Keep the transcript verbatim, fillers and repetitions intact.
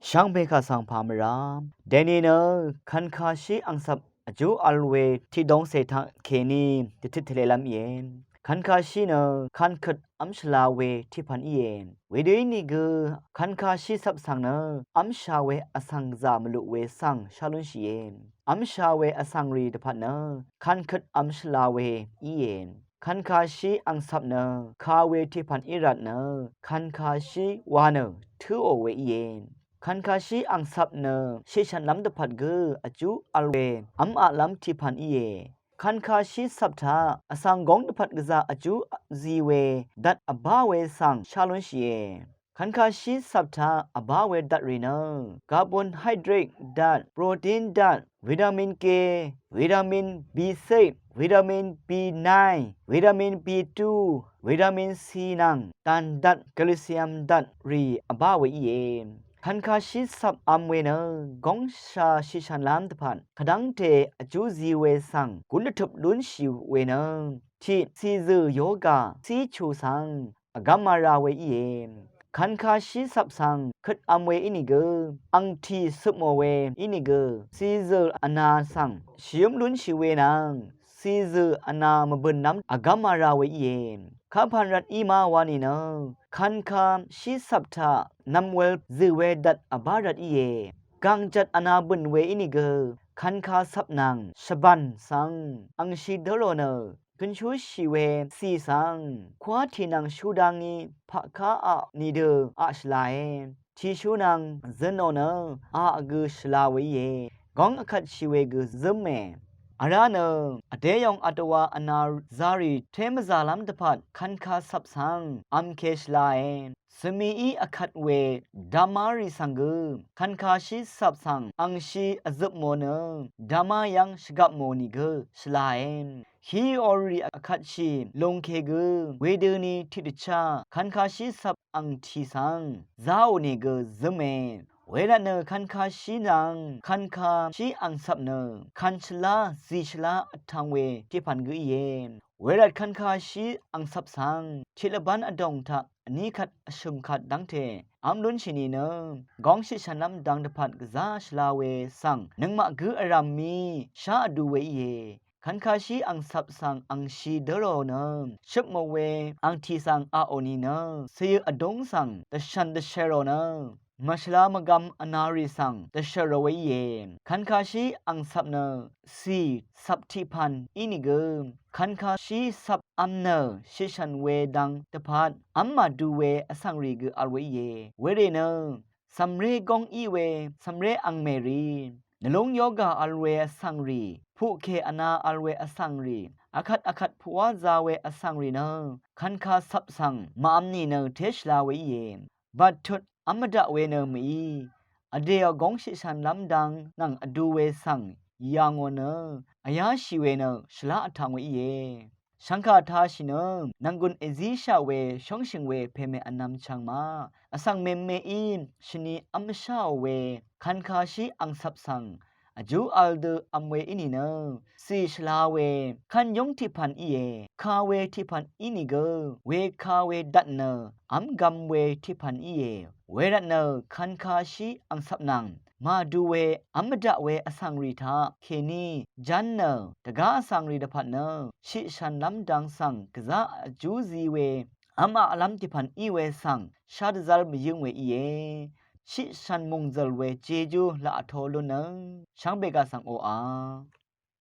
Shvngbe kà svng pà mvrá dèni nø kankashí angcvp vjú vl we tiqdongcè taq kèní dvtøt tvlelv́m íe. Kankashí nø kankøt v́mshvla we tiqpv̀n íe. Wedø ínìgø kankashí cvp svng nø v́msha we vsvng gvzà mvluq we svng shá lúnshìe. V́msha we vsvng rì dvpvt nø kankøt v́mshvla we íe. Kankashí angcvp nø ka we tiqpv̀n í rvt nø kankashí wa nø tǿò we íe. Kankashí angcvp nø shiqshv̀nlv́m dvpvt gø vjú vl we v́m aqlv́m tiqpv̀n íe. Kankashí cvp taq vsvng góng dvpvt gvzà vjú zi we dvt vbá we svng shá lúnshìe. Kankashí cvp taq vbá we dvtrì nø carbohydrate dvt, protein dvt, vitamin K, vitamin B six, vitamin B nine, vitamin B two, vitamin C nvng dàn dvt, calcium dvtrì vbá we íe. Kankashí cvp vm we nø góngsha shiqshv̀nlv́m dvpvt kvdv́ngte vjú zi we svng gún dvtøp lúnshì we nø tiq cìzø̀ yoga cíchù svng vgv́m mara we íe. Kankashí cvp svng køt vm we ínìgø angtì cøpmò we ínìgø cìzø̀ vna svng shvyǿm lúnshì we nvng cìzø̀ vna mvbø̀nlv́m vgv́m mara we íe. Kapàn rvt í ma wa nìnø kankashí cvp taq nvmwel zø̀ we dvt vbá rvt íe. Gàngjvt vna bø̀n we ínìgø kanka cvp nvng shvbàn svng angshi dǿrò nø kønshúshì we cì svng kwá tì nvng shú dá ngí paqká aq nìdø aq shvlae. Tìshú nvng zønò nø aq gø shvla we íe. Góng vkvtshì we gø zǿme. Vrá nø vdeyòng vdvwa vna zarì té mvzàlv́m dvpvt kanka cvp svng vmke shvlae. Svmií vkvt we dvmá rì svng gø kankashí cvp svng angshi vzøpmò nø dvmá yv́ng shvgvpmò nìgø shvlae. Hí orì vkvtshì lungke gø wedøni tiqdvchá kankashí cvp angtì svng záò nìgø zǿme. Wervtnø kankashí nvng kankashí angcvp nø kanshvlá zìshvlá vtvng we tiqpv̀n gø íe. Wervt kankashí angcvp svng tiqlvbán vdòng taq vní kvt vshø̀m kvt dv́ngte v́m lúnshì nìnø góngshiqshv̀nlv́m dang dvpvt gvzá shvla we svng nøngmaq gǿ vrv̀m mí shá vdu we íe. Kankashí angcvp svng angshi dǿrò nø shøpmò we angtì svng aqò nìnø cìyø vdúng svng dvshv̀n dvshvrò nø mvshvla mvgvm vnarì svng dvshvrò we íe. Kankashí angcvp nø cì cvp tiqpv̀n ínìgø kankashí cvp vm nø shiqshv̀n we dang dvpvt v́m màdu we vsvng rì gø vl we íe. Werì nø cv̀mré góng í we cv̀mré angmè rì, nvlúng yoga vl we vsvng rì, puqkè vna vl we vsvng rì, akvt akvt puqwá za we vsvng rì nø kanka cvp svng màvm nìnø té shvla we íe. Battut v́m mvdaq we nø mèí vdèò góngshiqshv̀nlv́m dang nvng vdu we svng yà ngò nø vyáshì we nø shvlá vtvng we íe. Shvngkà tashì nø nv̀nggùn èzíshaq we shóngshø̀ng we pèmè vnvm chvng ma vsvng mèmeí shvni v́m vsháò we kankashí angcvp svng vjú vl dø vm we í nìnø cì shvla we kv́n yúng tiqpv̀n íe. Ka we tiqpv̀n ínìgø weka we dvt nø v́m gvm we tiqpv̀n íe. Wervtnø kankashí angcvp nvng màdu we v́m mvdaq we vsvng rì taq kèní ján nø dvgá vsvng rì dvpvt nø shiqshv̀nlv́m dang svng gvzá vjú zi we v́m aqlv́m tiqpv̀n í we svng shá dvzv́r mvyǿng we íe. Shiqshv̀n mòngzø̀l we jejú laq vtō lúnnøng shvngbe gaq svng oqà